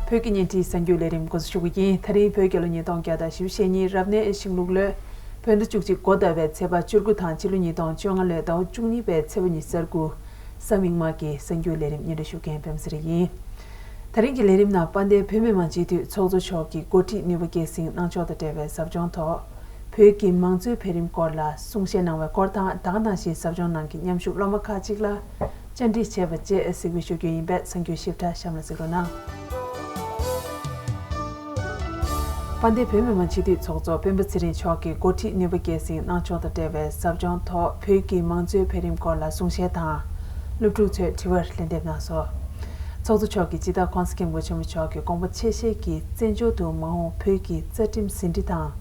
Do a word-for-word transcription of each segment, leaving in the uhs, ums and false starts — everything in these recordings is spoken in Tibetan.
བོད་ཀྱི་བརྙན་འཕྲིན་གསར་འགྱུར་ལས་རིམ་འགོ་འཛུགས་ཞུ་གི་ཡིན། ད་རིང་བོད་རྒྱལ་ལོ་ཉིས་སྟོང་བརྒྱ་དང་བཞི་བཅུ་ཞེ་གཉིས་རབ་གནས་ཤིང་ལུག་ལོའི་བོད་ཟླ་བཅུ་གཅིག་འགོ་ཟླ་བའི་ཚེས་པ་བཅུ་དགུ་དང་ཕྱི་ལོ་ཉིས་སྟོང་བཅོ་ལྔ་ལོའི་ཟླ་བ་བཅུ་གཉིས་པའི་ཚེས་པ་ཉི་ཤུ་རྩ་དགུ། གཟའ་མིག་དམར་གྱི་གསར་འགྱུར་ལས་རིམ་སྙན་སྒྲོན་ཞུ་མཁན་པད་མ་ཚེ་རིང་ཡིན། ད་རིང་གི་ལས་རིམ་ནང་དཔལ་ལྡན་བོད་མི་མང་སྤྱི་འཐུས་ཚོགས་གཙོ་མཆོག་གིས་འགོ་ཁྲིད་ནུས་པ་སྐྱེད་སྲིང་གནང་ཕྱོགས་དང་འབྲེལ་བའི་ཟབ་སྦྱོང་ཐོག་བོད་ཀྱི་མང་གཙོའི་འཕེལ་རིམ་སྐོར་ལ་གསུང་བཤད་གནང་བའི་སྐོར་དང་། ད་ག་ནང་བཞིན་ཟབ་སྦྱོང་ནང་གི་མཉམ་ཞུགས་སློབ་མ་ཁག་ཅིག་ལ་བཅར་འདྲི་བྱས་པ་བཅས་གཟིགས་འབུལ་ཞུ་རྒྱུ་ཡིན་པས་གསར་འགྱུར་ཞིབ་ཕྲ་གཤམ་ལ་གཟིགས་རོགས་གནང་། དཔལ་ལྡན་བོད་མི་མང་སྤྱི་འཐུས་ཚོགས་གཙོ་སྤེན་པ་ཚེ་རིང་མཆོག་གིས་འགོ་ཁྲིད་ནུས་པ་སྐྱེད་སྲིང་གནང་ཕྱོགས་དང་འབྲེལ་བའི་ཟབ་སྦྱོང་ཐོག་བོད་ཀྱི་མང་གཙོའི་འཕེལ་རིམ་སྐོར་ལ་གསུང་བཤད་དང་། སློབ་ཕྲུག་ཚོས་དྲི་བར་ལན་འདེབས་གནང་སོང་། ཚོགས་གཙོ་མཆོག་གིས་སྤྱི་བཏང་༸གོང་ས་༸སྐྱབས་མགོན་ཆེན་པོ་མཆོག་གི་དགོངས་པ་ཆེ་བཞེས་ཀྱིས་བཙན་བྱོལ་དུ་མ་འོངས་བོད་ཀྱི་རྩ་ཁྲིམས་ཟིན་བྲིས་དང་།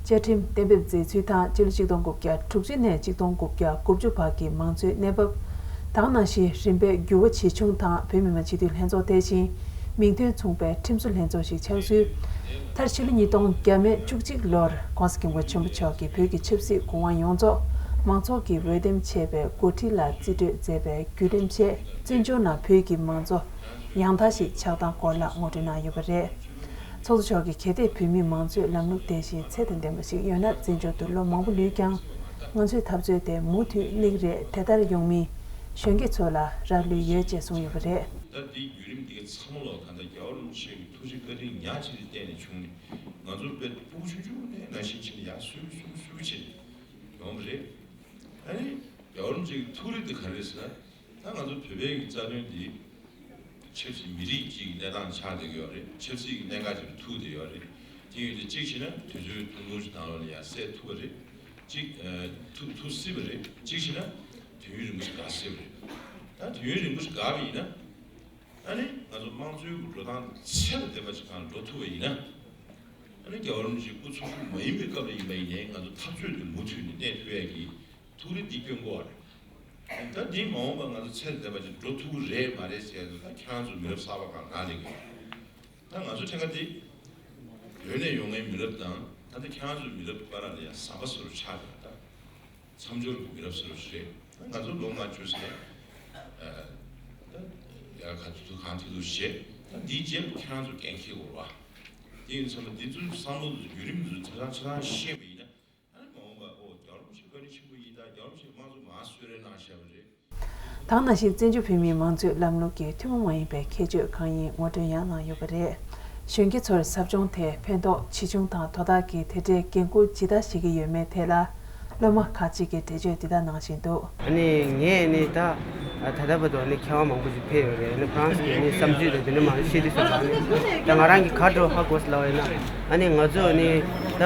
བཅའ་ཁྲིམས་གཏན་འབེབས་མཛད་ཚུལ་དང་། སྤྱི་ལོ་ཆིག་སྟོང་དགུ་བརྒྱ་དྲུག་ཅུ་ནས་ཆིག་སྟོང་དགུ་བརྒྱ་དགུ་བཅུ་བར་གྱི་མང་གཙོའི་གནས་བབ། ད་ག་ནང་བཞིན་རིམ་པས་འགྱུར་བ་ཇི་བྱུང་དང་། བོད་མི་མང་སྤྱི་འཐུས་ལྷན་ཚོགས་དེ་བཞིན་མིང་དོན་མཚུངས་པའི་ཁྲིམས་བཟོ་ལྷན་ཚོགས་ཤིག་ཆགས་ཚུལ། མཐར་ཕྱི་ལོ་ཉིས་སྟོང་བརྒྱ་མེད་བཅུ་གཅིག་ལོར་༸གོང་ས་༸སྐྱབས་མགོན་ཆེན་པོ་མཆོག་གིས་བོད་ཀྱི་ཆབ་སྲིད་གོ་དབང་ཡོངས་རྫོགས་མང་ཚོགས་ཀྱིས་འོས་འདེམས་བྱས་པའི་འགོ་ཁྲིད་ལ་རྩིས་སྤྲོད་མཛད་པའི་བརྒྱུད་རིམ་བཅས་བཙན་བྱོལ་ནང་བོད་ཀྱི་མང་གཙོ་ཡང་དག་ཞིག་ཆགས་སྟངས་སྐོར་ལ་ངོ་སྤྲོད་གནང་ཡོད་པ་རེད། ཚོགས་གཙོ་མཆོག་གིས་གལ་ཏེ་བོད་མིའི་མང་གཙོའི་ལམ་ལུགས་དེ་བཞིན་ཚད་དང་ལྡན་པ་ཞིག་ཡོད་ན། བཙན་བྱོལ་དུ་ལོ་མང་པོ་ལུས་ཀྱང་། ང་ཚོའི་འཐབ་རྩོད་དེ་མུ་མཐུད་སླེབས་ཀྱི་རེད། དེ་ལྟར་ཡོང་མིན་གཞོན་སྐྱེས་ཚོ་ལ་རག་ལུས་ཡོད་ཅེས་གསུངས་ཡོད་པ་རེད། ད་འདིའི་བརྒྱུད་རིམ་འདི་ག་ཚང་མ་ལོག་ད་ལྟ་རྒྱལ་བ་རིན་པོ་ཆེ་གི་ཐུགས་རྗེ་བཀའ་དྲིན་ཉག་གཅིག་ལ་བརྟེན་ནས་བྱུང་ནས། ང་ཚོ་དཔེ་སྤུ་གུ་ཆུང་ཆུང་ནས་ནང་བཞིན་བྱས་ནས་ཡར་སུ་སུ་སུ་བྱས་ནས་ཡོང་བ་རེད། ཨ་ནི་རྒྱལ་བ་རིན་པོ་ཆེ་གི་ཐུགས་རེ་དེ་ག་རེ་རེད་ཟེར་ན། ད་ང་ཚོ་བོད་པའི་གི་རྩ་དོན་འདི་ཆབ་སྲིད་མི་རིགས་གཅིག་གི་གནས་སྟངས་ཆགས་བསྡད་ཀྱི་ཡོད་རེད། ཆབ་སྲིད་ཀྱི་གནད་འགག་ཅིག་ལ་ཐུག་བསྡད་ཡོད་རེད། དེ་ཡོད་དུས་གཅིག་བྱས་ན་དུས་ཚོད་ཐུང་ཐུང་ཞིག་ནང་ལོགས་ལ་ཡར་སེལ་ཐུབ་པ་རེད། གཅིག་ཨ། ཐུག་ཐུག་སྲིད་པ་རེད། གཅིག་བྱས་ན་དུས་ཡུན་རིང་པོ་ཞིག་འགོར་སྲིད་པ་རེད། ད་དུས་ཡུན་རིང་པོ་ཞིག་འགོར་བ་ཡིན་ན། ཨ་ནི་ང་ཚོ་དམངས་གཙོའི་འགྲོ་སྟངས་ཚད་ལ་ལྡན་པ་ཞིག་སྒང་ལ་འགྲོ་ཐུབ་པ་ཡིན་ན། ཨ་ནི་རྒྱལ་བ་རིན་པོ་ཆེ་སྐུ་འཚོ་བཞུགས་མ་ཡིན་པའི་སྐབས་ལ་ཡིན་པ་ཡིན་ནའི་ང་ཚོ་འཐབ་རྩོད་དེ་མུ་མཐུད་ནས་གནས་ཐུབ་ཡས་ཀྱི་ཐུགས་རེ་འདི་བསྐྱོན་དགོས་པ་རེད། ད་འདི་མ་འོངས་པ་ང་ཚོ་ཚད་ལྡན་པ་ཅིག་འགྲོ་ཐུབ་ཀྱི་རེད་མ་རེད་ཟེར་ཡ་ད་ཁྱེད་རང་ཚོ་མི་རབས་གསར་པ་གང་ག་ལས་ཀྱི། ད་ང་ཚོ་ཕྲན་ཁ་འདི་བོད་ནས་ཡོང་མཁན་མི་རབས་དང་ད་ལྟ་ཁྱེད་རང་ཚོའི་མི་རབས་བར་ལ་ཡང་ཟམ་པ་བཟོ་འདྲ་ཆགས་ཡོད་ད། མཚམས་སྦྱོར་གྱི་མི་རབས་བཟོ་འདྲ་ཞིག་རེད། ད་ང་ཚོ་ལོ་ལྔ་བཅུ་ཟེར་ད་ཡ་ག་ཚོད་གང་ཐུབ་ཐུབ་བྱས། ད་འདིའི་རྗེས་ལ་ཁྱེད་རང་ཚོ་འགན་འཁྱེར་དགོས་རེད་བ། དེ་ཡིན་ཙང་འདི་ཚོའི་བསམ་བློ་དང་བརྒྱུད་རིམ་འདི་ཚོ་ཆ་ཚང་ཆ་ཚང་ཤེས་པ་ཡིན་ན། ཨ་ནི་མ་འོངས་པ་ཨོ་རྒྱལ་བ་རིན་པོ་ཆེ་བཀའ་དྲིན་ཆེན་པོ་ཡིན་ད། རྒྱལ་བ་རིན་པོ་ཆེ་དམངས་གཙོ་མར་གསོལ་རས་གནང་བཞག་པ་རེད། ད་ག་ནང་བཞིན་བཙན་བྱོལ་བོད་མིའི་མང་གཙོའི་ལམ་ལུགས་ཀྱི་ཐུན་མོང་མ་ཡིན་པའི་ཁྱད་ཆོས་གང་ཡིན་ངོ་སྤྲོད་ཡང་གནང་ཡོད་པ་རེད། གཞོན་སྐྱེས་ཚོར་ཟབ་སྦྱོང་དེ་ཕན་ཐོགས་ཇི་བྱུང་དང་དོ་བདག་གིས་དེ་འབྲེལ་འགན་འཁུར་ཇི་ལྟར་བཞེས་ཀྱི་ཡོད་མེད་ཐད་ལ། སློབ་མ་ཁག་ཅིག་གིས་འགྲེལ་བརྗོད་འདི་ལྟར་གནང་བཞིན་འདུག། ཨ་ནི་ངས་ནི་ད་ད་ལྟ་བར་དུ་ནི་མཁས་དབང་མང་པོ་ཞིག་ཕེབས་ཡོད་རེད། ཨ་ནི་ཧྥ་རན་སི་གི་ནི་བསམ་ཚུལ་དང་དེ་འདྲ་མང་པོ་བཤད་དུས་ཙམ་པ་ནི་ད་ང་རང་གིས་ག་འདྲ་ཧ་གོ་སོང་ལབ་པ་ཡིན་ན། ཨ་ནི་ང་ཚོ་ནི་ད་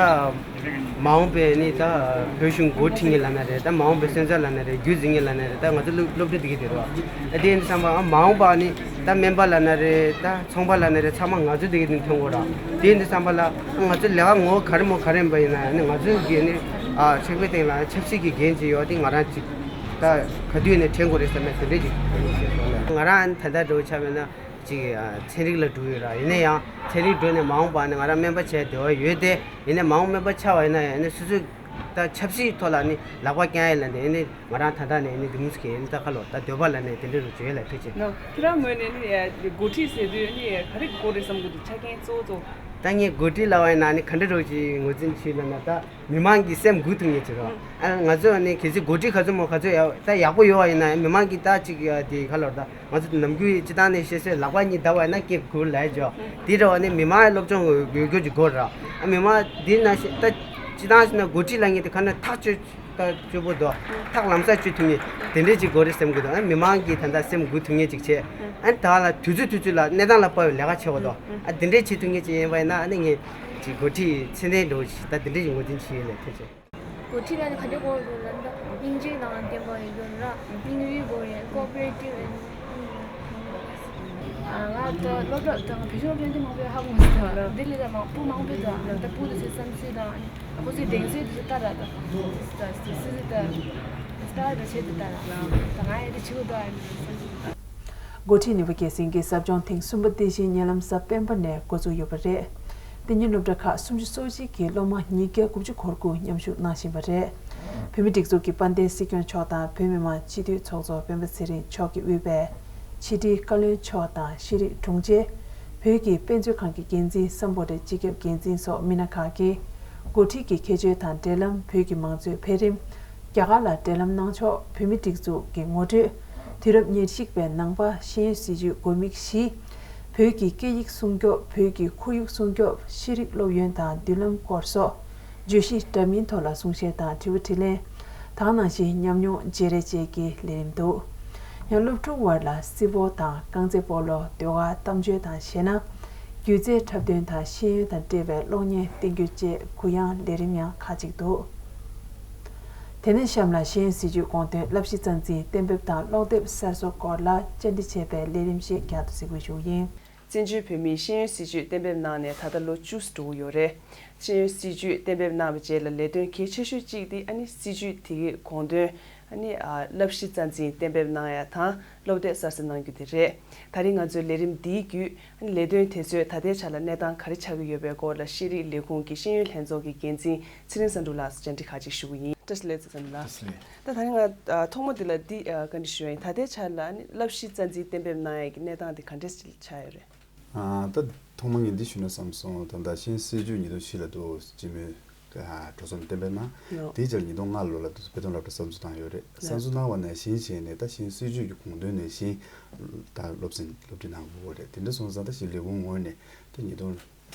མ་འོངས་པའི་ནི་ད་བོད་གཞུང་འགོ་ཁྲིད་མཁན་ལབ་ན་རེད། ད་མ་འོངས་པའི་སོན་རྩ་ལབ་ན་རེད། རྒྱུད་འཛིན་མཁན་ལབ་ན་རེད། ད་ང་ཚོ་སློབ་སློབ་གྲྭ་འདི་ག་དེ་རེད་བ། ཨ་དེ་ཡིན་དུས་ཙམ་པ་ཨ་མ་འོངས་པ་ནི་ད་སྨན་པ་ལབ་ན་རེད། ད་ཚོང་པ་ལབ་ན་རེད། ཚང་མ་ང་ཚོ་འདི་ག་དེ་ཐོན་དགོས་ར། དེ་ཡིན་དུས་ཙམ་པ་ལ་ང་ཚོ་ལས་ཀ་ངོ་བོ་ག་རེ་མོ་ག་རེ་ཡིན་པ་ཡིན་ན། ཨ་ནི་ང་ཚོའི་གི་ནི་ཨ་ཕྱག་དཔེ་སྟེང་ལ་ཆབ་སྲིད་ཀྱི་འགན་ཅིག་ཡོད། དེ་ང་རང་ཅིག་ད་ག་དུས་ནས་དྲན་དགོས་རེད་བསམ་པའི་དེ་འདྲས་ཅིག་ང་རང་ད་ལྟ་འདྲ་བོ་ཆ་མེད་ན་ཅིག་ཨ་ཚན་རིག་ལ་འགྲོ་ཡོད་ར། ཡིན་ན་ཡང་ཚན་རིག་འགྲོ་ནས་མ་འོངས་པ་ནི་ང་རང་སྨན་པ་བྱས་བསྡད་པ་ཡོད་དེ། ཡིན་ནའི་མ་འོངས་སྨན་པ་ཆགས་པ་ཡིན་ན་ཡང་ནི་སོ་སོའི་ད་ཆབ་སྲིད་ཐོག་ལ་ནི་ལག་པ་བརྐྱང་ཡས་ལ་འདི་ནི་ང་རང་ད་ལྟ་ནས་ནི་འདི་མོ་ཟིག་གི་ནི་ད་ཁ་ལོ་ད་འདོད་པ་ལ་ནི་དེ་འདྲ་རུ་བྱོས་ལ་ཐུགས་རྗེ་ཆེ། ཁྱེད་རང་ངོས་ནས་ནི་འགོ་ཁྲིད་ཟེར་དུས་ནི་ག་རེ་དགོས་རེད་བསམ་གི་འདུག། ཆ་རྐྱེན་གཙོ་བོ་གཙོ་བོ། ད་ངས་འགོ་ཁྲིད་ལབ་པ་ཡིན་ན་ནི་ག་འདྲ་རུ་ཅིག་ངོས་འཛིན་བྱས་ལབ་ན། ད་མི་མང་གི་སེམས་འགུག་ཐུབ་མཁན་ཅིག་རོགས། ཨ་ང་ཚོ་ནི་གལ་སྲིད་འགོ་ཁྲིད་ག་ཚོད་མོ་ག་ཚོད་ཡག་ད་ཡག་པོ་ཡོད་པ་ཡིན་ན་མི་མང་གི་ད་ཅིག་དེ་ཁ་ལོ་ད། ང་ཚོ་ནམ་རྒྱུན་སྤྱི་བཏང་ནས་བཤད་སྲོལ་ལག་པ་གཉིས་བརྡབ་པ་ཡིན་ན་སྐེ་སྒུར་ལབ་ཡོད་ཅོ། དེ་འདྲ་བ་ནི་མི་མང་སློབ་སྦྱོང་ཡོད་རྒྱུ་ཅིག་དགོས་ར། ཨ་མི་མང་འདི་ན་ཤི་ད་སྤྱི་བཏང་ཞིག་ན་འགོ་ཁྲིད་ལབ་མཁན་དེ་ཁ་ན་ཐག་ཆོད་ད་ཆོད་པོ་འདུག། ཐག་ལམ་སང་ཆོད་ཐུབ་མཁན་དེ་འདྲས་ཅིག་དགོས་རེད་བསམ་གི་འདུག། ཨ་མི་མང་གིས་ད་ལྟ་སེམས་འགུག་ཐུབ་མཁན་ཅིག་བྱས། ཨ་ད་ལ་དུས་ཚོད་དུས་ཚོད་ལ་གནས་སྟངས་ལ་དཔག་པའི་ལས་ཀ་བྱེད་པ་འདུག། ཨ་དེ་འདྲས་བྱེད་ཐུབ་མཁན་ཅིག་ཡིན་པ་ཡིན་ན་ཨ་ནི་ངས་ཅིག་འགོ་ཁྲིད་ཚད་ལྡན་འགྲོ་ཞིག་ད་དེ་འདྲས་ཅིག་ངོས་འཛིན་བྱེད་ཡོད་ལ་ཐུགས་རྗེ་ཆེ། འགོ་ཁྲིད་ལ་ནི་ག་འདྲ་དགོས་རེད་ལབ་ན། དབྱིན་ཇིའི་ནང་ལ་བསྟན་པ་ཡོད་ར། དབྱིན་ཡུལ་དགོས་རེད། ཀོ་པ་རེ་ཊིབ་ཨེན། ང་ད་སློབ་གྲྭ་དང་བོད་ཤོག་སློབ་སྟོན་དེ་མང་པོ་ཧ་གོ་མི་འདུག་ར། འདི་ལས་ད་མང་པོ་མང་པོ་འདུག་ར། ད་བུ་དེ་ཚོའི་བསམ་ཚུལ་དང་ཁོ་ཚོའི་གདེང་ཚོད་དེ་ཚོ་ལྟ་ར། ད་ད་སི་སི་ད་ལྟ་ར་བྱེད་དུ་ལྟ་ར། ད་ང་ཡི་འདི་བྱེད་དགོས་འདུག་ཨ་ནི་བསམ་ཚུལ། འགོ་ཁྲིད་ནུས་པ་སྐྱེད་སྲིང་གི་ཟབ་སྦྱོང་ཐེངས་གསུམ་པ་འདི་བཞིན་ཉེ་ལམ་གཟའ་སྤེན་པ་ནས་འགོ་འཛུགས་ཡོད་པ་རེད། འདི་ཉིན་སློབ་གྲྭ་ཁག་སུམ་ཅུ་སོ་གཅིག་གི་སློབ་མ་ཉིས་བརྒྱ་དགུ་བཅུ་གོ་དགུ་མཉམ་ཞུགས་གནང་བཞིན་པ་རེད། བོད་མི་སྒྲིག་འཛུགས་ཀྱི་དཔལ་ལྡན་སྲིད་སྐྱོང་མཆོག་དང་བོད་མི་མང་སྤྱི་འཐུས་ཚོགས་གཙོ་སྤེན་པ་ཚེ་རིང་མཆོག་གིས་དབུས་པའི་ཕྱི་དྲིལ་བཀའ་བློན་མཆོག་དང་ཤེས་རིག་དྲུང་ཆེ། བོད་ཀྱི་དཔེ་མཛོད་ཁང་གི་འགན་འཛིན། སམ་བྷོ་ཊའི་སྤྱི་ཁྱབ་འགན་འཛིན་སོགས་མི་སྣ་ཁག་གིས་འགོ་ཁྲིད་ཀྱི་ཁྱད་ཆོས་དང་འབྲེལ་ལམ། བོད་ཀྱི་མང་གཙོའི་འཕེལ་རིམ། རྒྱ་གར་ལ་འབྲེལ་ལམ་གནང་ཕྱོགས། བོད་མིའི་སྒྲིག་འཛུགས་ཀྱི་ངོ་སྤྲོད། དུས་རབས་ཉེར་གཅིག་པའི་ནང་པ་ཤེས་ཡོན་སྲིད་བྱུས་དགོས་དམིགས་བཞི། བོད་ཀྱི་སྐད་ཡིག་སྲུང་སྐྱོབ། བོད་ཀྱི་ཁོར་ཡུག་སྲུང་སྐྱོབ། ཤེས་རིག་སློབ་ཡོན་དང་མདུན་ལམ་སྐོར་སོགས་བརྗོད་གཞི་འདྲ་མིན་ཐོག་ལ་གསུང་བཤད་དང་དྲི་བ་དྲིས་ལན། དེ་ནང་བཞིན་ཉམས་མྱོང་བརྗེ་རེས་བཅས་ཀྱི་ལས་རིམ་འདུག་ཡང་སློབ་ཕྲུག་དབར་ལ་སི་པོ་དང་རྐང་རྩེད་སྤོ་ལོ། ཟློས་གར། གཏམ་བརྗོད་དང་གཞས་སྣ། སྒྱུ་རྩལ་འཁྲབ་སྟོན་དང་ཤེས་ཡོན་དང་འབྲེལ་བའི་གློག་བརྙན་སྟེང་བརྒྱུད་བཅས་གུ་ཡངས་ལས་རིམ་ཡང་ཁག་ཅིག་འདུག་དེ་ནས་གཤམ་ལ་ཤེས་ཡོན་སྲིད་བྱུས་དགོངས་དོན་བསླབ་གཞི་རྩ་འཛིན་གཏན་འབེབས་དང་ཀློག་དེབ་གསར་བཟོ་སྐོར་ལ་བཅར་འདྲི་བྱས་པའི་ལས་རིམ་ཞིག་རྒྱང་དུ་གཟིགས་འབུལ་ཞུ་རྒྱུ་ཡིན། བཙན་བྱོལ་བོད་མིའི་ཤེས་ཡོན་སྲིད་བྱུས་གཏན་འབེབས་གནང་ནས་ད་ལྟ་ལོ་བཅུ་འགྲོ་གི་ཡོད་རེད། ཤེས་ཡོན་སྲིད་བྱུས་གཏན་འབེབས་གནང་བའི་རྗེས་ལ་ལས་དོན་གལ་ཆེ་ཤོས་གཅིག་དེ་ཨ་ནི་སྲིད་བྱུས་དེ་གའི་དགོངས་དོན་ཨ་ནི་ཨ་བསླབ་གཞི་རྩ་འཛིན་གཏན་འབེབས་གནང་ཡ་དང་སློབ་དེབ་གསར་བཟོ་གནང་རྒྱུ་དེ་རེད། ད་རིང་ང་ཚོའི་ལས་རིམ་འདིའི་བརྒྱུད་ཨ་ནི་ལས་དོན་དེ་ཚོའི་ད་ལྟའི་ཆ་ལ་གནས་སྟངས་ག་རེ་ཆགས་ཀྱི་ཡོད་པའི་སྐོར་ལ་ཤེས་རིག་ལས་ཁུངས་ཀྱི་ཤེས་ཡོན་ལྷན་ཚོགས་ཀྱི་འགན་འཛིན་ཚེ་རིང་བསམ་གྲུབ་ལགས་སུ་བཅར་འདྲི་ཁག་ཅིག་ཞུ་གི་ཡིན། བཀྲ་ཤིས་བདེ་ལེགས་ཚེ་རིང་ལགས། བཀྲ་ཤིས་བདེ་ལེགས། ད་ད་རིང་ང་ཨ་ཐོག་མ་འདི་ལ་འདི་ཨ་བཀའ་འདྲི་ཞུ་ཡ་ཡིན། ད་ལྟའི་ཆ་ལ་ཨ་ནི་བསླབ་གཞི་རྩ་འཛིན་གཏན་འབེབས་གནང་ཡ་གི་གནས་སྟངས་འདི་ག་འདྲས་ཆགས་ཡོད་རེད། ཨ་ད་ཐོག་མ་ངས་འདི་ཞུས་ན་བསམ་སོང་། ད་ལྟ་ཤེས་ཡོན་སྲིད་བྱུས་ཉིས་སྟོང་བཞི་ལ་འདུག་སྤྱི་མོས་ཨ་འགྲོ་སོང་གཏན་འབེབས་གནང་། ལགས། དེའི་རྗེས་ལ་ཉིས་སྟོང་ལྔ་ལོ་ལ་འདུག་དཔེ་སྟོན་སློབ་གྲྭ་གསར་འཛུགས་བཏང་ཡོད་རེད། ལགས། གསར་འཛུགས་གནང་བ་ནང་བཞིན་བྱས་ནས་ད་ཤེས་ཡོན་སྲིད་བྱུས་ཀྱི་དགོངས་དོན་ནང་བཞིན་ད་སློབ་ཚན་སློབ་ཁྲིད་གནང་དགོས་རེད། དེ་འདྲ་སོང་ཙང་ད་ཤེས་ལས་ཁུངས་ངོས་ནས་ད་ཉིས་སྟོང་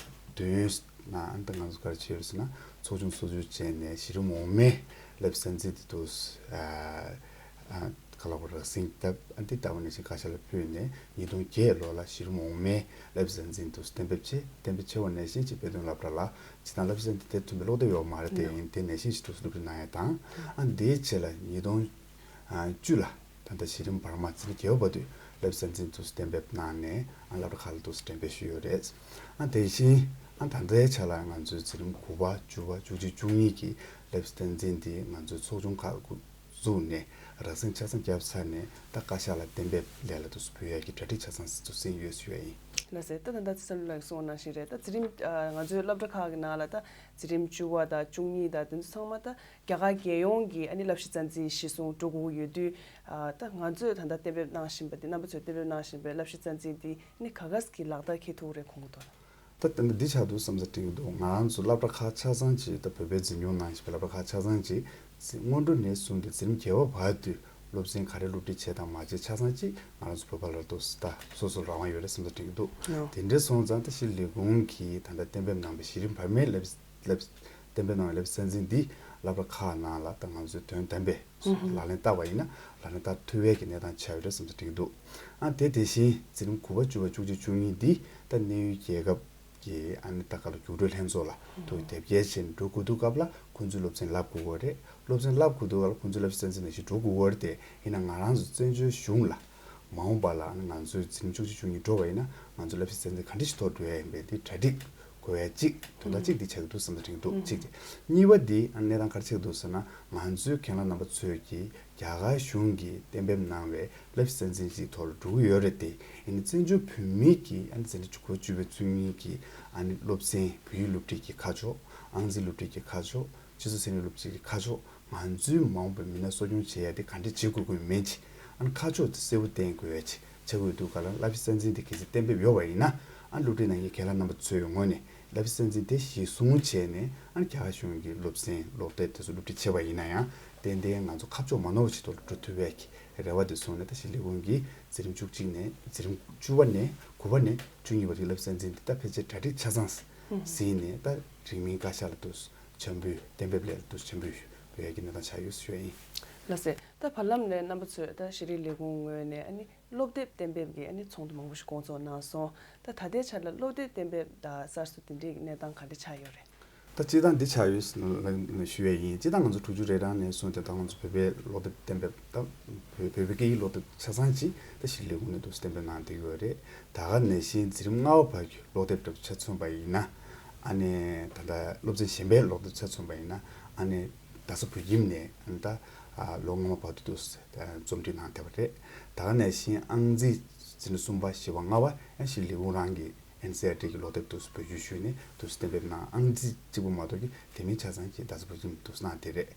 བདུན་ནང་ད་ང་ཚོ་ག་རེ་བྱས་ཡོད་ཟེར་ན་ཚོགས་ཆུང་སོ་བཅུ་བྱས་ནས་གཞི་རིམ་འོག་མའི་བསླབ་གསར་འཛིན་དེ་འདུག་ཨ་ཨ་ག་ལ་བ་རག་སེང་ད་ཨ་འདི་ལྟ་བུ་ནང་བཞིན་བཀའ་ཤག་ལ་ཕུལ་ནས་ཉིས་སྟོང་བརྒྱད་ལོ་ལ་གཞི་རིམ་འོག་མའི་བསླབ་གསར་འཛིན་དུ་གཏན་འབེབས་བྱས། གཏན་འབེབས་བྱས་པ་ནང་བཞིན་གཅིག་དཔེ་སྟོན་སློབ་གྲྭ་ལ་སྤྱིར་བཏང་བསླབ་གསར་འཛིན་དེ་མཐུན་པའི་ཀློག་དེབ་ཡོད་མ་རེད། དེ་ཡིན་དེ་ནང་བཞིན་ཞིག་ཏུ་སློབ་ཁྲིད་གནང་ཡ་དང་། ཨ་འདིའི་རྗེས་ལ་ཉིས་སྟོང་བཅུ་ལ་ད་ལྟ་གཞི་རིམ་བར་མ་འཛིན་རྒྱལ་བ་བར་དུ་བསླབ་གསར་འཛིན་དུ་གཏན་འབེབས་གནང་ནས་ཨ་སློབ་གྲྭ་ཁག་ལ་དུ་གཏན་འབེབས་ཞུས་ཡོད་རེད། ཨ་དེ་བཞིན་ཨ་ད་ལྟའི་ཆ་ལ་ང་ཚོའི་འཛིན་རིམ་དགུ་པ་བཅུ་པ་བཅུ་གཅིག་བཅུ་གཉིས་ཀྱི་བསླབ་གསར་འཛིན་དེ་ང་ཚོའི་ཚོགས་ཆུང་ཁག་བཙུགས་ནས་རགས་ཟིན་ཆ་ཚང་བརྒྱབ་ཚར་ནས་ད་བཀའ་ཤག་ལ་གཏན་འབེབས་ལས་ལ་དུ་ཕུལ་ཡག་གི་གྲ་སྒྲིག་ཆ་ཚང་ཞིག་ཏུ་ཟིན་ཡོད་ཞུ་ཡ་ཡིན། ལགས་སེ། ད་ད་ལྟ་ཚེ་རིང་ལགས་གསུངས་པ་ནང་བཞིན་རེད། ད་འཛིན་རིམ་ཨ་ང་ཚོའི་སློབ་གྲྭ་ཁག་གི་ནང་ལ་ད་འཛིན་རིམ་བཅུ་པ་དང་བཅུ་གཉིས་དང་དེ་ཚོ་ཚང་མ་ད་རྒྱ་གར་རྒྱལ་ཡོངས་ཀྱི་ཨ་ནི་བསླབ་གཞི་རྩ་འཛིན་གཞིར་བཟུང་འགྲོ་དགོས་ཀྱི་ཡོད་དུས། ཨ་ད་ང་ཚོས་ད་ལྟ་གཏན་འབེབས་གནང་བཞིན་པ་དེ་རྣམ་པ་ཚོས་གཏན་འབེབས་གནང་བཞིན་པའི་བསླབ་གཞི་རྩ་འཛིན་དེ་ཨ་ནི་ག་ག་གི་ལག་བསྟར་འཁེལ་ཐུབ་ཀྱི་རེད་མཁོ་གི་འདུག་ད་ལྟ་འདི་ཆགས་འདུག་བསམ་ས་དྲན་གྱི་འདུག་ང་རང་ཚོ་སློབ་གྲྭ་ཁག་ཆ་ཚང་གཅིག་ད་བོད་པའི་འཛིན་སྐྱོང་གནང་བཞིན་པའི་སློབ་གྲྭ་ཁག་ཆ་ཚང་གཅིག་སྔོན་འགྲོ་ནས་བཟུང་སྟེ་འཛིན་རིམ་བརྒྱད་པ་བར་དུ་སློབ་ཚན་ག་རེ་སློབ་ཁྲིད་བྱས་དང་མ་བྱས་ཆ་ཚང་གཅིག་ང་རང་ཚོ་བོད་པ་ལ་ཏོག་ཙམ་ད་སོ་སོར་རང་དབང་ཡོད་རེད་བསམ་ས་དྲན་གྱི་འདུག་ལོ། དེ་འདྲ་སོང་ཙང་ད་ཤེས་ལས་ཁུངས་ཀྱིས་ད་ལྟ་གཏན་འབེབས་གནང་བའི་གཞི་རིམ་བར་མའི་བསླབ་བསླབ་གཏན་འབེབས་གནང་བའི་བསླབ་གསར་འཛིན་འདི་སློབ་གྲྭ་ཁག་ནང་ལ་ད་ང་ཚོས་དོན་དམ་པའི་ལག་ལེན་བསྟར་བ་ཡིན་ན་ལག་ལེན་བསྟར་ཐུབ་པའི་གི་གནས་སྟངས་ཆགས་ཡོད་རེད་བསམ་ས་དྲན་གྱི་འདུག་ཨ་དེ་དེ་བཞིན་འཛིན་རིམ་དགུ་པ་བཅུ་པ་བཅུ་གཅིག་བཅུ་གཉིས་འདི་ད་གནས་ཡུལ་རྒྱལ་ཁབ་ཀྱི་ཨ་ནི་ད་ག་ལ་རྒྱུགས་སྤྲོད་ལྷན་ཚོགས་ལ་ཐུགས་དེབ་སྐྱེལ་བྱས་ནས་འགྲོ་དགོས་དུས་སྐབས་ལ་ཁོང་ཚོས་སློབ་ཚན་བསླབ་དགོས་ཀྱི་ཡོད་རེད། སློབ་ཚན་བསླབ་དགོས་དུས་སྐབས་ལ་ཁོང་ཚོས་བསླབ་གསར་འཛིན་ནང་བཞིན་འགྲོ་དགོས་ཀྱི་ཡོད་རེད་དེ། ཡིན་ན་ང་རང་ཚོ་བཙན་བྱོལ་གཞུང་ལ་མ་འོངས་པ་ལ་ཨ་ནི་ང་ཚོའི་འཛིན་རིམ་བཅུ་གཅིག་བཅུ་གཉིས་འགྲོ་བ་ཡིན་ན་ང་ཚོ་བསླབ་གསར་འཛིན་ག་འདྲ་ཞིག་ཐོག་འགྲོ་ཡ་ཡིན་པའི་དེ་གྲ་སྒྲིག་དགོས་ཡ་གཅིག་དོན་དག་གཅིག་དེ་ཆགས་ཀྱི་འདུག་བསམ་ས་དྲན་གྱི་འདུག་གཅིག་དེ། གཉིས་པ་དེ་ཨ་ནི་གནས་སྟངས་ག་རེ་ཆགས་ཀྱི་འདུག་ཟེར་ན་ང་ཚོའི་རྒན་ལགས་རྣམ་པ་ཚོས་ཀྱིས་རྒྱ་གར་གཞུང་གིས་གཏན་འབེབས་གནང་བའི་བསླབ་གསར་འཛིན་ཞིག་ཐོག་ལ་འགྲོ་གི་ཡོད་རེད་དེ། ཡིན་ནའི་བཙན་བྱོལ་བོད་མི་གི་ཨ་ནི་འཛིན་གྲྭ་དགུ་པ་བཅུ་པའི་བཅུ་གཉིས་ཀྱི་ཨ་ནི་སློབ་ཚན་བོད་ཡིག་སློབ་ཁྲིད་ཀྱི་ཁ་ཕྱོགས། ཨང་རྩིས་སློབ་ཁྲིད་ཀྱི་ཁ་ཕྱོགས། སྤྱི་ཚོགས་ཚན་རིག་སློབ་ཁྲིད་ཀྱི་ཁ་ཕྱོགས། ང་ཚོའི་མ་འོངས་པའི་མི་སྣ་གསོ་སྐྱོང་བྱེད་ཡ་དེ་ག་འདྲས་བྱེད་དགོས་དགོས་མིན་ཅིག་ཨ་ནི་ཁ་ཕྱོགས་དེ་གསལ་པོ་བསྟན་དགོས་ཡ་ཅིག་ཆགས་ཀྱི་ཡོད་དུས་སྐབས་ལ་བསླབ་གསར་འཛིན་དེ་གལ་སྲིད་གཏན་འབེབས་ཡོད་པ་ཡིན་ན་ཨ་ནི་སློབ་ཁྲིད་གནང་མཁན་རྒན་ལགས་རྣམ་པ་ཚོའི་ངོས་ནས་བསླབ་གསར་འཛིན་དེ་གཞིར་བཟུང་བྱས་ནས་ཨ་ནི་རྒྱ་གར་གཞུང་གི་སློབ་ཚན་སློབ་དེབ་དེ་ཚོ་སློབ་ཁྲིད་བྱས་པ་ཡིན་ན་ཡང་ཏན་ཏན་ང་ཚོ་ཁ་ཕྱོགས་མ་ནོར་བ་ཞིག་ཐོག་ལ་འགྲོ་ཐུབ་པའི་རེ་བ་དེ་བཟུང་ནས་ད་ཤེས་ལས་ཁུངས་ཀྱིས་འཛིན་རིམ་བཅུ་གཅིག་ནས་འཛིན་རིམ་བཅུ་པ་ནས་དགུ་པ་ནས་བཅུ་གཉིས་བར་དུ་བསླབ་གསར་འཛིན་དེ་ད་ཕལ་ཆེར་གྲ་སྒྲིག་ཆ་ཚང་ཟིན་ནས་ད་རིང་མིན་བཀའ་ཤག་ལ་དུ་འཆར་འབུལ་གཏན་འབེབས་ལས་ལ་དུ་འཆར་འབུལ་ཞུ་བའི་གི་གནས་སྟངས་ཆགས་ཡོད་ཞུ་ཡ་ཡིན། ལགས་སེ། ད་བར་ལམ་ནས་རྣམ་པ་ཚོས་ད་ཤེས་རིག་ལས་ཁུངས་ངོས་ནས་ཨ་ནི་སློབ་དེབ་གཏན་འབེབས་ཀྱི་ཨ་ནི་ཚོགས་འདུ་མང་པོ་ཞིག་སྐོང་ཚོགས་གནང་སོང་། ད་ད་ལྟའི་ཆ་ལ་སློབ་དེབ་གཏན་འབེབས་དང་གསར་བཟོ་དེ་འདྲའི་གནས་སྟངས་ག་འདྲ་ཆགས་ཡོད་རེད། ད་སྤྱིར་བཏང་འདི་ཆགས་ཡོད་ཞུ་ཡས་ཡིན། སྤྱིར་བཏང་ང་ཚོ་དྲུག་ཅུ་རེ་གྲངས་ནས་བཟུང་སྟེ་ད་ང་ཚོ་བོད་པའི་སློབ་དེབ་གཏན་འབེབས་ད་བོད་བོད་པའི་སྐད་ཡིག་སློབ་དེབ་ཆ་ཚང་གཅིག་ད་ཤེས་རིག་ལས་ཁུངས་ནས་འདུག་གཏན་འབེབས་གནང་བསྡད་ཡོད་རེད། ད་ག་ནང་བཞིན་འཛིན་རིམ་ལྔ་པ་བར་གྱི་སློབ་དེབ་ཆ་མཚོན་པ་ཡིན་ན་ཨ་ནི་ད་ལྟ་སློབ་ཚན་གཞན་པའི་སློབ་དེབ་ཆ་མཚོན་པ་ཡིན་ན་ཨ་ནི་རྡ་ས་བོད་ཁྱིམ་ནས་ཨ་ནི་ད་ལོ་སྔོན་མ་བར་དུ་འདུག་རྩོམ་སྒྲིག་གནང་བསྡད་པ་རེད། ད་ག་ནང་བཞིན་ཨང་རྩིས་འཛིན་གྲྭ་གསུམ་པ་བཞི་པ་ལྔ་པ་ཡང་ཤེས་རིག་ལས་ཁུངས་རང་གི་ཨེན་སི་ཨར་ཊི་གི་སློབ་དེབ་དུ་བེད་སྤྱོད་ཞུས་ནས་དུ་གཏན་འབེབས་གནང་། ཨང་རྩིས་གཅིག་པུ་མ་གཏོགས་ཀྱི་དེ་མིན་ཆ་ཚང་གི་རྡ་ས་བོད་ཁྱིམ་དུ་གནང་དེ་རེད།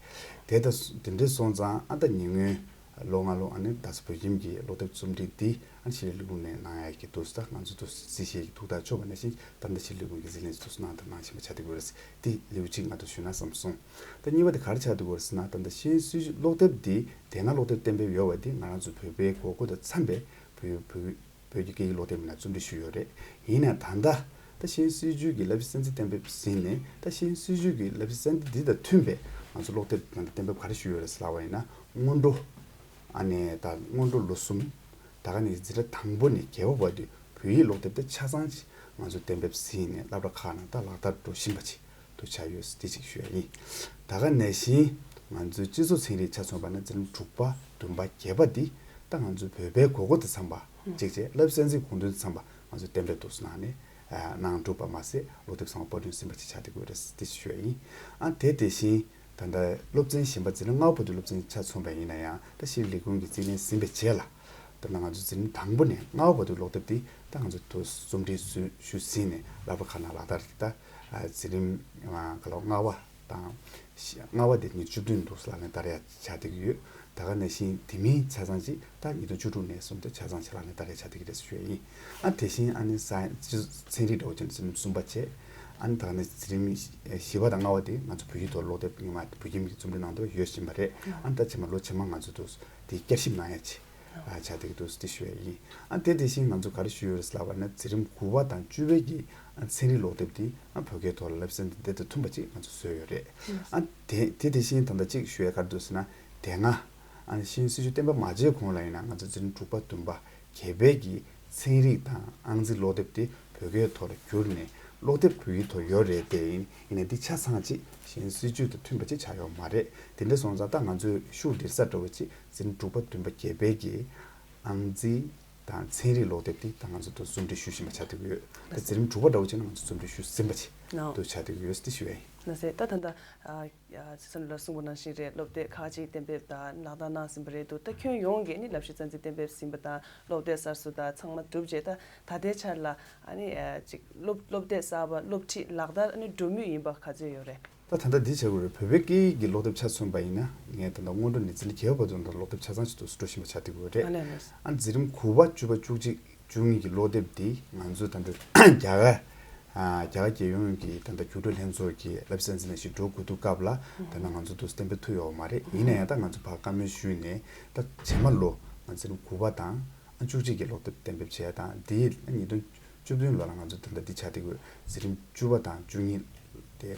དེ་ལྟ་དེ་འདྲ་སོང་ཙང་ཨ་ད་ཉེ་སྔོན་ ལོ་ལྔ་ལོ་ཨ་ནི་ད་ཆ་བོད་ཁྱིམ་གྱི་སློབ་དེབ་རྩོམ་སྒྲིག་འདི་ཨ་ནི་ཤེས་རིག་ལས་ཁུངས་ནས་གནང་ཡ་གི་འདུག་ད་ང་ཚོ་འདུག་རྩིས་བཞེས་ཀྱི་འདུག་ད་ཆོག་པ་ནང་བཞིན་ད་ལྟ་ཤེས་རིག་ལས་ཁུངས་ཀྱི་རྩིས་ལེན་འདུག་གནང་དང་གནང་བཞིན་པ་ཆགས་བསྡད་ཡོད་རེད། འདི་ལེའུ་གཅིག་ང་ཚོ་ཞུས་ན་བསམ་སོང་། ད་གཉིས་པ་དེ་ག་རེ་ཆགས་འདུག་གོ་ཟེར་ན། ད་ལྟ་ཤེས་ཡོན་སྲིད་བྱུས་ཀློག་དེབ་འདི་དེ་སྔ་ཀློག་དེབ་གཏན་འབེབས་ཡོད་པ་འདི་ང་རང་ཚོ་བོད་པའི་དགོས་མཁོ་དང་འཚམས་པའི་བོད་བོད་བོད་ཀྱི་སྐད་ཡིག་ཀློག་དེབ་མིན་ན་རྩོམ་སྒྲིག་ཞུས་ཡོད་རེད། ཡིན་ནའང་ད་ལྟ་ད་ཤེས་ཡོན་སྲིད་བྱུས་ཀྱི་བསླབ་བྱའི་གསར་འཛིན་གཏན་འབེབས་ཟིན་ནས་ད་ཤེས་ཡོན་སྲིད་བྱུས་ཀྱི་བསླབ་བྱའི་གསར་འཛིན་འདི་དང་མཐུན་པའི་ང་ཚོ་ཀློག་དེབ་ད་ལྟ་གཏན་འབེབས་ག་རེ་ཞུས་ཡོད་རེད་ཟེར་ལབ་པ་ཡིན་ན། སྔོན་འགྲོ་ཨ་ནི་ད་སྔོན་འགྲོ་ལོ་གསུམ། ད་ག་ནས་འཛིན་གྲྭ་དང་པོ་ནས་བརྒྱད་པ་བར་དུ་བོད་ཡིག་ཀློག་དེབ་དེ་ཆ་ཚང་ཅིག་ང་ཚོ་གཏན་འབེབས་ཟིན་ནས་སློབ་གྲྭ་ཁག་ནང་ད་ལག་བསྟར་འགྲོ་བཞིན་པ་ཅིག་ཏུ་ཆགས་ཡོད་ཟེར་དེ་ཅིག་ཞུ་ཡ་ཡིན། ད་ག་ནང་བཞིན་ང་ཚོའི་སྤྱི་ཚོགས་ཚན་རིག་ཆ་མཚོན་པ་ན་འཛིན་རིམ་དྲུག་པ་བདུན་པ་བརྒྱད་པ་འདི་ད་ང་ཚོའི་བོད་པའི་དགོས་མཁོ་དང་འཚམས་པ་ཅིག་བྱས་བསླབ་གསར་འཛིན་དགོངས་དོན་དང་འཚམས་པ་ང་ཚོས་གཏན་འབེབས་འདུག་གནང་ནས་གནང་གྲུབ་པ་མ་ཟད་སློབ་དེབ་ཚང་མ་པར་སྐྲུན་ཟིན་པ་ཅིག་ཆགས་བསྡད་ཡོད་རེད་ཟེར་དེ་ཅིག་ཞུ་ཡ་ཡིན། ཨ་དེ་དེ་བཞིན། ད་ལྟ་སློབ་ཚན་གཞན་པ་འཛིན་གྲྭ་ལྔ་པ་བར་དུ་སློབ་ཚན་ཆ་མཚོན་པ་ཡིན་ན་ཡང་ད་ཤེས་རིག་ལས་ཁུངས་ཀྱི་རྩིས་ལེན་ཟིན་པའི་རྗེས་ལ་ད་ལྟ་ང་ཚོ་འཛིན་རིམ་དང་པོ་ནས་ལྔ་པ་བར་དུ་ཀློག་དེབ་འདི་ད་ང་ཚོ་དུ་རྩོམ་སྒྲིག་ཞུ་ཞུ་ཟིན་ནས་སློབ་གྲྭ་ཁག་ནང་ལག་བསྟར་གྱི་ད་འཛིན་རིམ་ག་ལ་ལྔ་པ་དང་ལྔ་པ་དེ་ཉིས་སྟོང་བཅུ་བདུན་དུ་ལག་ལེན་བསྟར་ཡ་ཆགས་བསྡད་ཀྱི་ཡོད། ད་ག་ནང་བཞིན་དེ་མིན་ཆ་ཚང་ཅིག་ད་ཉིས་སྟོང་བཅུ་དྲུག་ནས་བཟུང་སྟེ་ཆ་ཚང་ཅིག་ལག་ལེན་བསྟར་ཡ་ཆགས་བསྡད་ཀྱི་རེད་ཞུ་ཡ་ཡིན། ཨ་དེ་བཞིན་ཨ་ནི་ས་ཚན་རིག་འདྲ་བོ་ཅན་འཛིན་རིམ་གསུམ་པ་བྱས། ཨ་ནི་ད་ནི་འཛིན་རིམ་བཞི་པ་དང་ལྔ་པ་དེ་ང་ཚོ་བོད་ཡིག་ཐོག་ཀློག་དེབ་སྔོན་མ་བོད་ཁྱིམ་གྱི་རྩོམ་སྒྲིག་གནང་འདོད་ཡོད་བཞིན་པ་རེད། ཨ་ནི་ད་ཕྱི་མ་ལོ་ཕྱི་མ་ང་ཚོ་དུ་དེ་བསྐྱར་ཞིབ་གནང་ཡ་ཆེ་ཆགས་བསྡད་ཀྱི་འདུག་དེ་ཞུ་ཡ་ཡིན། ཨ་དེ་དེ་བཞིན་ང་ཚོ་ག་རེ་ཞུ་ཡོད་རེད་ལབ་པ་ན་འཛིན་རིམ་དགུ་པ་དང་བཅུ་པའི་གི་ཨ་ཚན་རིག་ཀློག་དེབ་དེ་ཨ་བོད་སྐད་ཐོག་ལ་བསླབ་གསར་འདི་དེ་དང་མཐུན་པ་ཅིག་ང་ཚོ་བཟོས་ཡོད་རེད། ཨ་དེ་དེ་དེ་བཞིན་ད་ལྟ་གཅིག་ཞུ་ཡ་ག་རེ་འདུག་ཟེར་ན་དེ་སྔ་ཨ་ནི་ཤེས་ཡོན་སྲིད་བྱུས་གཏན་འབེབས་མ་བྱས་གོང་ལ་ཡིན་ན་ང་ཚོ་འཛིན་རིམ་དྲུག་པ་བདུན་པ་བརྒྱད་པའི་གི་ཚན་རིག་དང་ཨང་རྩིས་ཀློག་དེབ་དེ་བོད་སྐད་ཐོག་ལ་བསྒྱུར་ནས་ཀློག་དེབ་བོད་ཡིག་ཐོག་ཡོད་རེད་དེ་ཡིན་ཡིན་ན་འདི་ཆ་ཚང་ཅིག་ཤེས་ཡོན་སྲིད་བྱུས་དང་མཐུན་པ་ཅིག་ཆགས་ཡོད་མ་རེད། དེ་འདྲ་སོང་ཙང་ད་ང་ཚོས་ཤུགས་སྒྲིལ་ས་འདྲ་བོ་ཅིག་འཛིན་རིམ་དྲུག་པ་བདུན་པ་བརྒྱད་པའི་གི་ཨང་རྩིས་དང་ཚན་རིག་ཀློག་དེབ་དེ་ད་ང་ཚོ་དུ་རྩོམ་སྒྲིག་ཞུ་བཞིན་པ་ཆགས་བསྡད་ཀྱི་ཡོད། ད་འཛིན་རིམ་དྲུག་པ་འདྲ་བོ་ཅིག་ན་ང་ཚོ་རྩོམ་སྒྲིག་ཞུ་ཟིན་པ་ཅིག་ནོ། དུ་ཆགས་བསྡད་ཀྱི་ཡོད་ཟེར་ཞུ་ཡ་ཡིན། ལགས་སེ། ད་ད་ལྟ་ཨ་ཨ་ཚེ་བསོད་ནམས་ལགས་གསུངས་པ་ནང་བཞིན་རེད། སློབ་དེབ་ཁག་ཅིག་གཏན་འབེབས་དང་ལག་བསྟར་གནང་ཟིན་པ་རེད་འདུག་ད་ཁྱོན་ཡོངས་ཀྱི་ནི་བསླབ་གཞི་རྩ་འཛིན་གཏན་འབེབས་ཟིན་པ་དང་སློབ་དེབ་གསར་བཟོ་དང་ཚང་མ་གྲུབ་རྗེས་ད་ད་ལྟའི་ཆར་ལ་ཨ་ནི་ཨ་ཅིག་སློབ་སློབ་དེབ་གསར་པ་སློབ་ཁྲིད་ལག་བསྟར་ཨ་ནི་འགྲོ་མུས་ཡིན་པ་ག་ཚོད་ཡོད་རེད། ད་ད་ལྟ་འདི་བྱ་དགོས་རེད། བོད་པའི་སྐད་ཡིག་གི་སློབ་དེབ་ཆ་མཚོན་པ་ཡིན་ན་ངས་ད་ལྟ་སྔོན་འགྲོ་ནས་འཛིན་གྲྭ་བརྒྱད་པ་བར་དུ་ད་སློབ་དེབ་ཆ་ཚང་ཞིག་ཏུ་འགྲོ་བཞིན་པ་ཆགས་བསྡད་ཡོད་རེད། ཨ་ལས་ལས། ཨ་འཛིན་རིམ་དགུ་པ་བཅུ་པ་བཅུ་གཅིག་བཅུ་གཉིས་ཀྱི་སློབ་དེབ་འདི་ང་ཚོས་ད་ལྟ་རྒྱ་གར་ཨ་རྒྱ་གར་རྒྱལ་ཡོངས་ཀྱི་ད་ལྟ་རྒྱུགས་སྤྲོད་ལྷན་ཚོགས་ཀྱི་བསླབ་གསར་འཛིན་ལ་ཞིག་འགྲོ་དགོས་དུས་སྐབས་ལ་ད་ལྟ་ང་ཚོ་དུ་གཏན་འབེབས་ཐུབ་ཡོད་མ་རེད། ཡིན་ན་ཡང་ད་ང་ཚོ་ཕར་བཀའ་མོལ་ཞུས་ནས་ད་རྗེས་མ་ལོ་ང་འཛིན་རིམ་དགུ་པ་དང་ཨ་བཅུ་གཅིག་གི་སློབ་དེབ་གཏན་འབེབས་བྱས་དང་དེའི་ཉིས་སྟོང་བཅུ་བདུན་ལོ་ལ་ང་ཚོ་ད་ལྟ་འདི་ཆགས་བསྡད་ཡོད། འཛིན་རིམ་བཅུ་པ་དང་བཅུ་གཉིས་དེ་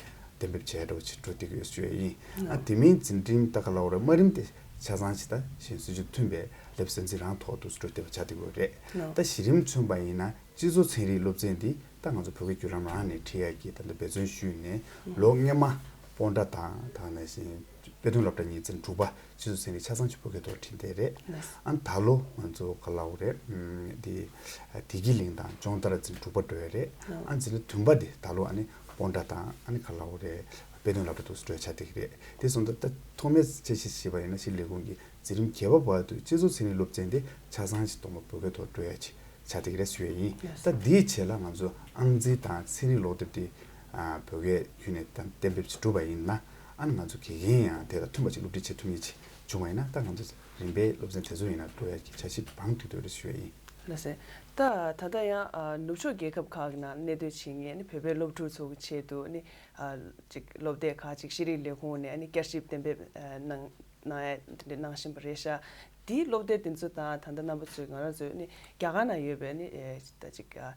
གཏན་འབེབས་བྱས་འགྲོ་ཕྱིར་འགྲོ་བསྡད་ཡོད་ཞུ་ཡ་ཡིན། ཨ་དེ་མིན་འཛིན་རིམ་ད་ག་ལ་བར་དམའ་རིམ་དེ་ཆ་ཚང་ཞིག་ད་ཤེས་ཡོན་སྲིད་བྱུས་མཐུན་པའི་བསླབ་གསར་འཛིན་རང་ཐོག་ཏུ་འགྲོ་བསྡད་པ་ཆགས་བསྡད་ཡོད་རེད། ད་གཞི་རིམ་མཚོན་པ་ཡིན་ན་སྤྱི་ཚོགས་ཚན་རིག་སློབ་ཚན་འདི་ད་ང་ཚོ་བོད་སྐད་བརྒྱུད་ལམ་རང་ནས་ཁྲིད་ཡ་གི་ད་ལྟ་འབད་བརྩོན་ཞུས་ནས་ལོ་སྔོན་མ་སྤོན་ཊ་དང་ད་ག་ནང་བཞིན་དཔེ་སྟོན་སློབ་གྲྭ་གཉིས་འཛིན་གྲྭ་དྲུག་པ་སྤྱི་ཚོགས་ཚན་རིག་ཆ་ཚང་གཅིག་བོད་སྐད་ཐོག་ཁྲིད་བསྡད་རེད། ལགས། ཨ་ནི་ད་ལོ་ང་ཚོ་ག་ལ་འོ་རེད། ཨམ་དེ་བདེ་སྐྱིད་གླིང་དང་ལྕང་རྟ་ར་འཛིན་གྲྭ་དྲུག་པ་འགྲོ་ཡ་རེད། ལགས། ཨ་ནི་འཛིན་གྲྭ་བདུན་པ་དེ་ད་ལོ་ཨ་ནི་སྤོན་ཊ་དང་ཨ་ནི་ག་ལ་འོ་རེད་དཔེ་སྟོན་སློབ་གྲྭ་དུ་འགྲོ་ཡ་ཆགས་བསྡད་ཀྱི་རེད། དེ་སོང་ཙང་ད་ཐོག་མའི་ཆ་ཤས་བྱས་པ་ཡིན་ན་ཤེས་རིག་ལས་ཁུངས་ཀྱིས་འཛིན་རིམ་བརྒྱད་པ་བར་དུ་སྤྱི་ཚོགས་ཚན་རིག་སློབ་ཚན་དེ་ཆ་ཚང་ཞིག་གཏོང་བ་བོད་སྐད་ཐོག་འགྲོ་ཡ་ཆེད་ཆགས་བསྡད་ཀྱི་རེད་ཞུ་ཡ་ཡིན། ལགས་སོ། ད་འདིའི་ཆེད་ལ་ང་ཚོ་ཨང་རྩིས་དང་ཚན་རིག་ཀློག་དེབ་དེ་ཨ་བོད་སྐད་བརྒྱུད་ནས་ད་གཏན་འབེབས་ཅིག་གྲུབ་པ་ཡིན་ན་ཨ་ནི་ང་ཚོ་དགེ་རྒན་ཡང་དེ་དང་མཐུན་པ་ཅིག་སློབ་ཁྲིད་བྱེད་ཐུབ་མཁན་ཅིག་བྱུང་བ་ཡིན་ན་ད་ང་ཚོ་རིམ་པས་སློབ་ཚན་དེ་ཚོ་ཡིན་ན་འགྲོ་ཡ་གི་འཆར་གཞི་བང་བསྒྲིགས་བསྡད་ཡོད་རེད་ཞུ་ཡ་ཡིན། ལགས་སེ། ད་ད་ལྟ་ཡང་ཨ་ནུབ་ཕྱོགས་རྒྱལ་ཁབ་ཁག་གི་ནང་གནས་སྡོད་བྱེད་མཁན་ནི་བོད་པའི་སློབ་ཕྲུག་ཚོ་གི་ཆེད་དུ་ནི་ཨ་ཅིག་སློབ་དེབ་ཁག་ཅིག་ཤེས་རིག་ལས་ཁུངས་ནས་ཨ་ནི་བསྐྱར་ཞིབ་གཏན་འབེབས་ཨ་གནང་གནང་ཡ་དེ་འདྲ་གནང་བཞིན་པ་རེད་ཤག་དེའི་སློབ་དེབ་དེ་ཚོ་དང་ད་ལྟ་རྣམ་པ་ཚོས་ང་རང་ཚོའི་ནི་རྒྱ་གར་ནང་ཡོད་པའི་ནི་ཨེ་ད་ཅིག་ཨ་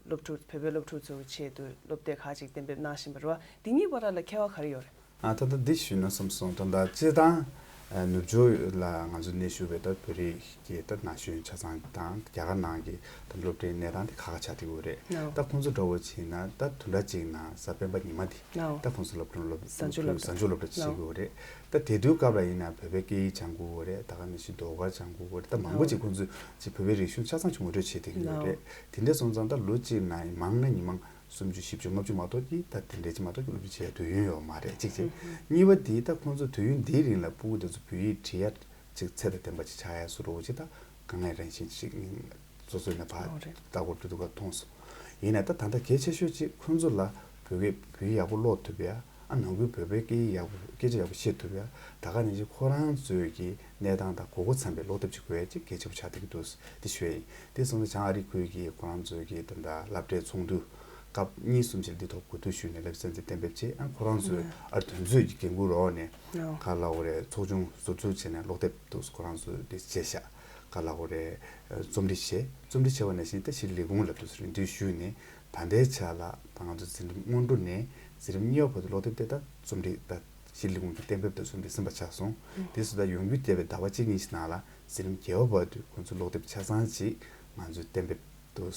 སློབ་ཕྲུག་བོད་པའི་སློབ་ཕྲུག་ཚོའི་ཆེད་དུ་སློབ་དེབ་ཁག་ཅིག་གཏན་འབེབས་གནང་བཞིན་པ་རེད་བ། དེ་གཉིས་བར་ལ་ཁྱད་པར་ག་རེ་ཡོད་རེད། ཨ་ད་ལྟ་འདི་ཞུས་ན་བསམ་སོང་། ད་ལྟ་སྤྱིར་བཏང་ཨ་ནུབ་ཕྱོགས་ལ་ང་ཚོ་གནས་བཞུགས་པའི་ད་བོད་རིགས་ཀྱི་ད་ན་གཞོན་ཆ་ཚང་དང་རྒྱ་གར་ནང་གི་ད་སློབ་གྲྭའི་གནས་སྟངས་དེ་ཁག་ཁག་ཆགས་བསྡད་ཡོད་རེད། ལའོ། ད་ཁོང་ཚོ་འདྲ་བོ་བྱས་ན་ད་བདུན་ཕྲག་གཅིག་ནང་གཟའ་སྤེན་པ་ཉི་མ་དེ་ལའོ། ད་ཁོང་ཚོ་སློབ་གྲྭ་སློབ་གཟའ་མཇུག་སློབ་གྲྭ་གཟའ་མཇུག་སློབ་གྲྭ་བྱེད་ཀྱི་ཡོད་རེད། ད་དེ་དུས་སྐབས་ལ་ཡིན་ན་བོད་པའི་སྐད་ཡིག་སྦྱང་དགོས་ཡོད་རེད། ད་ག་ནང་བཞིན་ཟློས་གར་སྦྱང་དགོས་ཡོད་རེད། ད་མང་པོ་ཅིག་ཁོང་ཚོས་ཅིག་བོད་པའི་རིག་གཞུང་ཆ་ཚང་ཅིག་ངོ་སྤྲོད་བྱེད་བསྡད་ཀྱི་ཡོད་རེད། དེ་འདྲ་སོང་ཙང་ད་ལོ་གཅིག་ནང་མང་ན་ཉི་མ་སུམ་ཅུ་བཞི་བཅུ་ལྔ་བཅུ་མ་གཏོགས་ཀྱི་ད་དེ་འདྲའི་ཅིག་མ་གཏོགས་ཀྱི་སློབ་ཁྲིད་བྱེད་ཡ་དུས་ཡུན་ཡོད་མ་རེད་གཅིག་བྱས། གཉིས་པ་དེ་ད་ཁོང་ཚོ་དུས་ཡུན་འདིའི་རིང་ལ་ཕྲུ་གུ་དེ་ཚོ་བོད་ཡིག་འབྲི་ཡ་ཅིག་ཚད་དང་ལྡན་པ་ཅིག་ཆགས་ཡ་བཟོ་འདྲ་བོ་ཅིག་ད་དཀའ་ངལ་རང་བཞིན་ཅིག་སོ་སོའི་ནས་ཕར་ལྟ་སྐོར་དུས་དུས་ཀ་མཐོང་སོང་། ཡིན་ནའི་ད་ད་ལྟ་གལ་ཆེ་ཤོས་ཅིག་ཁོང་ཚོ་ལ་བོད་སྐད་བོད་ཡིག་ཡག་པོ་ཀློག་ཐུབ་ཡ། ཨ་ནང་ཁུལ་བོད་པའི་སྐད་ཡིག་ཡག་པོ་སྐད་ཆ་ཡག་པོ་བཤད་ཐུབ་ཡ། ད་ག་ནང་བཞིན་ཁོ་རང་ཚོའི་གི་གནས་སྟངས་དང་གོ་གོ་འཚམ་པའི་སློབ་དེབ་ཅིག་དགོས་ཡ་ཅིག་གལ་ཆེན་པོ་ཆགས་བསྡད་ཀྱི་འདུག་དེ་ཞུ་ཡ་ཡིན། དེ་སོང་ཙང་བྱང་ཨ་རི་ཁུལ་གྱི་ཁོ་རང་ཚོའི་གི་ད་ལྟ་སློབ་གྲྭའི་ཚོགས་འདུ་སྐབས་གཉིས་གསུམ་ཅིག་འདི་ཐོག་གོ་བསྡུར་ཞུས་ནས་སློབ་ཚན་ཅིག་གཏན་འབེབས་བྱས། ཨ་ཁོ་རང་ཚོའི་ཨ་དོན་ཚོད་ཀྱི་འགན་འཁུར་འོག་ནས་ག་ལ་འོ་རེད། ཚོགས་ཆུང་ཟུར་འཛུགས་བྱས་ནས་སློབ་དེབ་འདུག་ཁོ་རང་ཚོས་དེ་བྱས་ཤག་ག་ལ་འོ་རེད། རྩོམ་སྒྲིག་བྱས། རྩོམ་སྒྲིག་བྱས་པ་ནང་བཞིན་ད་ཕྱིའི་ལས་ཁུངས་ལ་འདུག་རེ་འདུན་ཞུས་ནས། ད་ལྟའི་ཆ་ལ་ད་ང་ཚོ་འཛིན་རིམ་སྔོན་འགྲོ་ནས་འཛིན་རིམ་གཉིས་པ་བར་དུ་སློབ་དེབ་དེ་ད་རྩོམ་སྒྲིག་ད་ཕྱིའི་ལས་ཁུངས་ཀྱིས་གཏན་འབེབས་དང་རྩོམ་སྒྲིག་ཟིན་པ་ཆགས་སོང་། དེ་སུ་ད་ཡོང་རྒྱུ་བསྡད་པའི་ཟླ་བ་གཅིག་གཉིས་ཤིག་ནང་ལ་འཛིན་རིམ་བརྒྱད་པ་བར་དུ་ཁོང་ཚོ་སློབ་དེབ་ཆ་ཚང་ཅིག་ང་ཚོས་གཏན་འབེབས་དུ་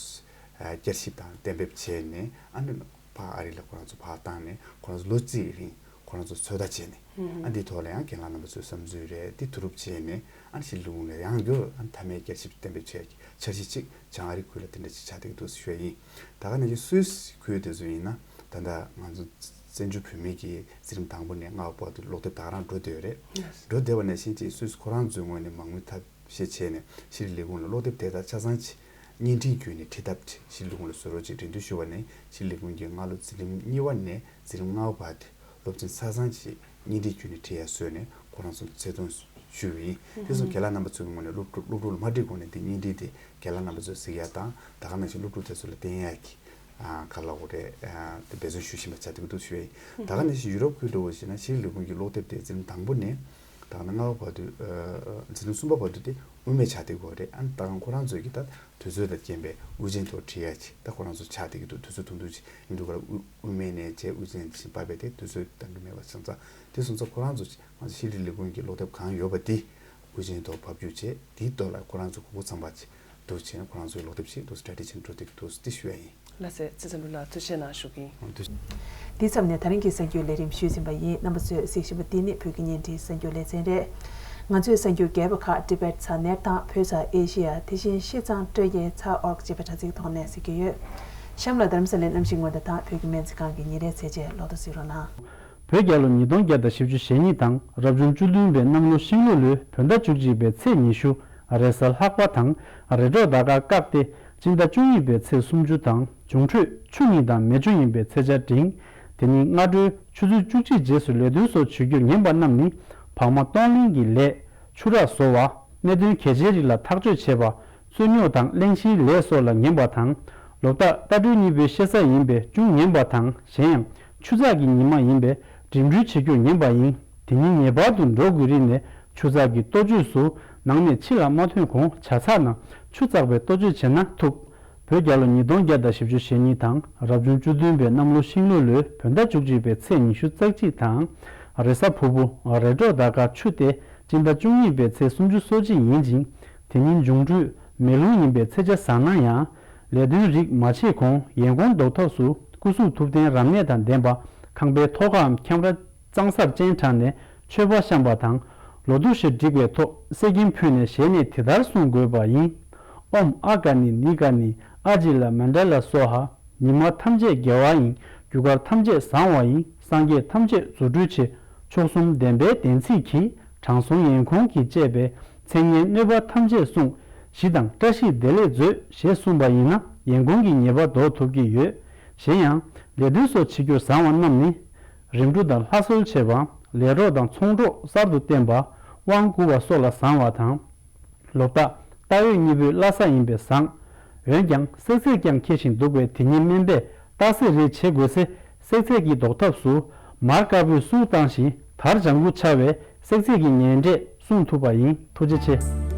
བསྐྱར་ཞིབ་དང་གཏན་འབེབས་བྱས་ནས། ཨ་ནི་ཕར་ཨ་རི་ལ་ཁོ་རང་ཚོ་ཕར་བཏང་ནས་ཁོ་རང་ཚོ་ལོ་གཅིག་རིང་ཁོ་རང་ཚོ་ཚོད་ལྟ་བྱས་ནས། ཨ་འདིའི་ཐོག་ལ་ཡང་རྒན་ལགས་རྣམ་པ་ཚོའི་བསམ་ཚུལ་རེད། འདི་བསྡུ་རུབ་བྱས་ནས། ཨ་ཕྱིའི་ལས་ཁུངས་ལ་ཡང་བསྐྱར་ཨ་མཐའ་མའི་བསྐྱར་ཞིབ་གཏན་འབེབས་བྱས་ཀྱི་འཆར་གཞི་ཅིག་བྱང་ཨ་རི་ཁུལ་ལ་དེ་འདྲ་ཅིག་ཆགས་བསྡད་ཀྱི་འདུག་ཞུ་ཡ་ཡིན། ད་ག་ནང་བཞིན་སུད་སི་ཁུལ་དེ་ཚོ་ཡིན་ན་ད་ལྟ་ང་ཚོ་བཙན་བྱོལ་བོད་མི་གི་འཛིན་རིམ་དང་པོ་ནས་ལྔ་པ་བར་དུ་སློབ་དེབ་ད་ག་རང་འགྲོ་བསྡད་ཡོད་རེད། འགྲོ་བསྡད་པ་ནང་བཞིན་ཅིག་སུད་སི་ཁོ་རང་ཚོའི་ངོས་ནས་མ་དངུལ་ཐབས་ཤེས་བྱས་ནས་ཕྱིའི་ལས་ཁུངས་ལ་སློབ་དེབ་དེ་དག་ཆ་ཚང་ཅིག་བརྙན་འཕྲིན་བརྒྱུད་ནས་བྲིས་ཐབས་ཅིག་ཕྱིའི་ལས་ཁུངས་ལ་བཟོ་རོགས་ཅིག་རེ་འདུན་ཞུས་པ་ནས། ཕྱིའི་ལས་ཁུངས་ཀྱིས་སྔ་ལོ་འཛིན་རིམ་གཉིས་པ་ནས་འཛིན་རིམ་ལྔ་པ་བར་དུ་སློབ་ཚན་ཆ་ཚང་ཅིག་བརྙན་འཕྲིན་བརྒྱུད་ནས་བྲིས་ཡ་བཟོས་ནས་ཁོ་རང་ཚོ་ལ་ཆེ་མཐོང་ཞུས་པ་ཡིན། དེ་སོང་རྒན་ལགས་རྣམ་པ་ཚོའི་ངོས་ནས་སློབ་ཕྲུག་སློབ་ཕྲུག་ལ་མ་འགྲིག་གོང་ནས་འདི་བརྙན་འཕྲིན་དེ་རྒན་ལགས་རྣམ་པ་ཚོས་གཟིགས་ཡ་དང་། ད་ག་ནང་བཞིན་སློབ་ཕྲུག་དེ་ཚོ་ལ་བསྟན་ཡ་གི་ཨ་ག་ལ་འོ་རེད། ཨ་དེ་འབད་བརྩོན་ཞུ་བཞིན་པ་ཆགས་བསྡད་ཀྱི་འདུག་ཞུ་ཡ་ཡིན། ད་ག་ནང་བཞིན་ཡུ་རོབ་ཁུལ་འདྲ་བོ་ཞིག་ན་ཕྱིའི་ལས་ཁུངས་ཀྱི་སློབ་དེབ་དེ་འཛིན་རིམ་དང་པོ་ནས་ད་ག་ནང་ལྔ་པ་བར་དུ། ཨ་འཛིན་རིམ་གསུམ་པ་བར་དུ་དེ་དབུ་མེད་ཆགས་བསྡད་ཀྱི་ཡོད་རེད། ཨ་ནི་ད་ག་ཁོ་རང་ཚོས་ཀྱི་ད་དུས་ཚོད་དང་རྐྱེན་པས་དབུ་ཅན་ཐོག་བྲིས་ཡ་ཅིག་ད་ཁོ་རང་ཚོ་ཆགས་བསྡད་ཀྱི་འདུག་དུས་ཚོད་ཐུང་ཐུང་ཅིག་ཡིན་འདུག་ག་ལ། དབུ་དབུ་མེད་ནས་བྱས་དབུ་ཅན་ཞིག་བབས་པས་དེ་དུས་ཚོད་ད་འགྲོ་མེད་པ་སོང་ཙང་། དེ་སོང་ཙང་ཁོ་རང་ཚོ་ང་ཚོ་ཕྱི་དྲིལ་ལས་ཁུངས་ཀྱི་སློབ་དེབ་གང་ཡོད་པ་དེ་དབུ་ཅན་ཐོག་ཕབ་སྒྱུར་བྱས། དེའི་ཐོག་ལ་ཁོ་རང་ཚོ་གོ་སྐབས་ཚང་བ་ཅིག་འདུག་བྱས་ན་ཁོ་རང་ཚོའི་སློབ་དེབ་ཞིག་འདུག་གྲ་སྒྲིག་བྱས་ནས་འགྲོ་བསྡད་ཀྱི་འདུག་དེ་ཞུ་ཡ་ཡིན། ལགས་སོ། ཚེ་བཙན་ལུས་ལགས་ཐུགས་རྗེ་གནང་ཞུ་གི་ཡིན། འདུག་དེའི་མཚམས་ནས་ད་རིང་གི་གསར་འགྱུར་ལས་རིམ་ཞུས་ཟིན་པ་ཡིན། རྣམ་པ་ཚོས་གཟིགས་བཞིན་པ་འདི་ནི་བོད་ཀྱི་བརྙན་འཕྲིན་གསར་འགྱུར་ལེ་ཚན་རེད། ང་ཚོས་གསར་འགྱུར་རྒྱས་པ་ཁག་Tibet་ས་གནས་དང་བོད་ས་ཨེ་ཤི་ཡ། དེ་བཞིན་ཤིས་ཙང་ཀྲོའུ་ཡེ་ཚ་ཨོར་ཅེས་པའི་དྲ་ཚིགས་ཐོག་ནས་གཟིགས་རྒྱུ་ཡོད། གཤམ་ལ་རྡ་རམ་ས་ལའི་གནམ་གཤིས་སྔོན་བརྡ་དང་བོད་ཀྱི་སྨན་རྩིས་ཁང་གི་ཉིན་རེའི་ཚེས་བཅད་ལོ་ཐོ་གཟིགས་རོགས་གནང་། བོད་རྒྱལ་ལོ་ཉིས་སྟོང་བརྒྱ་དང་བཞི་བཅུ་ཞེ་གཉིས་དང་རབ་བྱུང་བཅུ་བདུན་པའི་གནམ་ལོ་ཤིང་ལོ་ལོའི་བོད་ཟླ་བཅུ་གཅིག་པའི་ཚེས་ཉི་ཤུ་རེས་གཟའ་ལྷག་པ་དང་། རེས་གྲོགས་ཟླ་སྐར་བཀག་སྟེ་སྤྱི་ཟླ་བཅུ་གཉིས་པའི་ཚེས་སུམ་ཅུ་དང་། འབྱུང་འཕྲོད་ཆུ་ཉི་དང་མེ་ཆུ་ཡིན་པའི་ཚེས་ཆ་འབྲིང་། དེ་ཉིན་སྔ་དྲོའི་ཆུ་ཚོད་བཅུ་གཅིག་རྗེས་སུ་ལས་དོན་སོགས་བྱེད་རྒྱུར་ཉན་པ་རྣམས་ནི་བག་མ་གཏོང་ལེན་གྱི་ལས། ཆུ་རགས་བཟོ་བ། གནད་དོན་གལ་ཆེའི་རིགས་ལ་ཐག་གཅོད་བྱེད་པ། རྩོད་རྙོག་དང་གླེང་གཞིའི་ལས་སོགས་ལ་ཉན་པ་དང་། ལོ་རྟགས་རྟ་སྦྲུལ་གཉིས་པོའི་གཤེད་གཟའ་ཡིན་པས་ཅུང་ཉན་པ་དང་། གཞན་ཡང་ཆུ་ཚགས་ཀྱི་ཉི་མ་ཡིན་པས་འགྲིམ་འགྲུལ་བྱེད་རྒྱུར་ཉན་པ་ཡིན། དེ་ཉིན་ངེས་པར་དུ་འགྲོ་དགོས་རིགས་ནས་ཆུ་ཚགས་ཀྱི་ལྟོ་བཅོས་སུ་ནང་ནས་ཕྱི་ལ་མ་ཐོན་གོང་བྱ་ཚགས་ནང་ཆུ་བཙགས་པའི་ལྟོ་བཅོས་བྱས་ན་ཐུབ། བོད་རྒྱལ་ལོ་ཉིས་སྟོང་བརྒྱ་དང་བཞི་བཅུ་ཞེ་གཉིས་དང་རབ་བྱུང་བཅུ་བདུན་པའི་གནམ་ལོ་ཤིང་ལོ་ལོའི་བོད་ཟླ་བཅུ་གཅིག་པའི་ཚེས་ཉི་ཤུ་རྩ་གཅིག་དང་། རེས་གཟའ་ཕུར་བུ་རེས་གྲོགས་ཟླ་སྐར་ཆུ་སྟེ་སྤྱི་ཟླ་བཅུ་གཉིས་པའི་ཚེས་སུམ་ཅུ་སོ་གཅིག་ཡིན་ཅིང་། དེ་ཉིན་འབྱུང་འཕྲོད་མེ་རླུང་ཡིན་པའི་ཚེས་ཆ་བཟང་ན་ཡང་། ལས་དོན་རིགས་མ་བྱེད་གོང་ཡན་གོང་ལྡོག་ཐབས་སུ་སྐུ་གཟུགས་ཐུབ་བསྟན་རབ་གནས་དང་ལྡན་པ། ཁང་པའི་ཐོག་ཁའམ་ཁྱམས་ར་གཙང་སར་སྤྱན་དྲངས་ནས་མཆོད་པ་བཤམས་པ་དང་། ལོ་དུ་ཞེ་འགྲིག་པའི་ཐོག་གསེར་སྐྱེམས་ཕུལ་ནས་ཞལ་ནས་དེ་ལྟར་གསུང་དགོས་པ་ཡིན། ཨོཾ་ཨ་ཀ་ནི་ནི་ཀ་ནི་ཨ་ཇི་ལ་མན་ཌ་ལ་སྭཱ་ཧཱ། ཉི་མ་ཐམས་ཅད་དགེ་བ་ཡིན། རྒྱུ་སྐར་ཐམས་ཅད་བཟང་བ་ཡིན། སངས་རྒྱས་ཐམས་ཅད་རྫུ་འཕྲུལ་ཆེ། མཆོག་གསུམ་བདེན་པའི་བདེན་ཚིག་གིས། དྲང་སྲོང་ཡན་གོང་གིས་བཅས་པའི། མཚན་སྙན་གནོད་པ་ཐམས་ཅད་བསྲུང་། ཞི་དང་བཀྲ་ཤིས་བདེ་ལེགས་མཛོད། ཞེས་གསུངས་པ་ཡིན་ན་ཡན་གོང་གི་ཉེས་པ་ཟློག་ཐུབ་ཀྱི་ཡོད། གཞན་ཡང་ལས་དོན་སོགས་བྱེད་རྒྱུར་བཟང་བ་རྣམས་ནི། རིམ་གྲོ་དང་ལྷ་གསོལ་བྱེད་པ། ལས་གྲོགས་དང་ཚོང་གྲོགས་གསར་དུ་བསྟེན་པ། དབང་བསྐུར་བ་སོགས་ལ་བཟང་བ་དང་། ལོ་རྟགས་རྟ་འོད་གཉིས་པོའི་བླ་གཟའ་ཡིན་པས་བཟང་། འོན་ཀྱང་བསྲེག་ཚད་ཀྱང་འཁེལ་བཞིན་འདུག་པས་དེ་ཉིན་སྨན་པས་རྟགས་གསལ་རེ་བྱེད་དགོས་ཚེ་བསྲེག་ཚད་ཀྱིས་ལྡོག་ཐབས་སུ་མར་དཀར་པོའི་གསུར་བཏང་ཞིང་དར་ལྗང་གུ་འཕྱར་བས་བསྲེག་ཚད་ཀྱི་ངན་འབྲས་སྲུང་ཐུབ་པ་ཡིན། ཐུགས་རྗེ་ཆེ།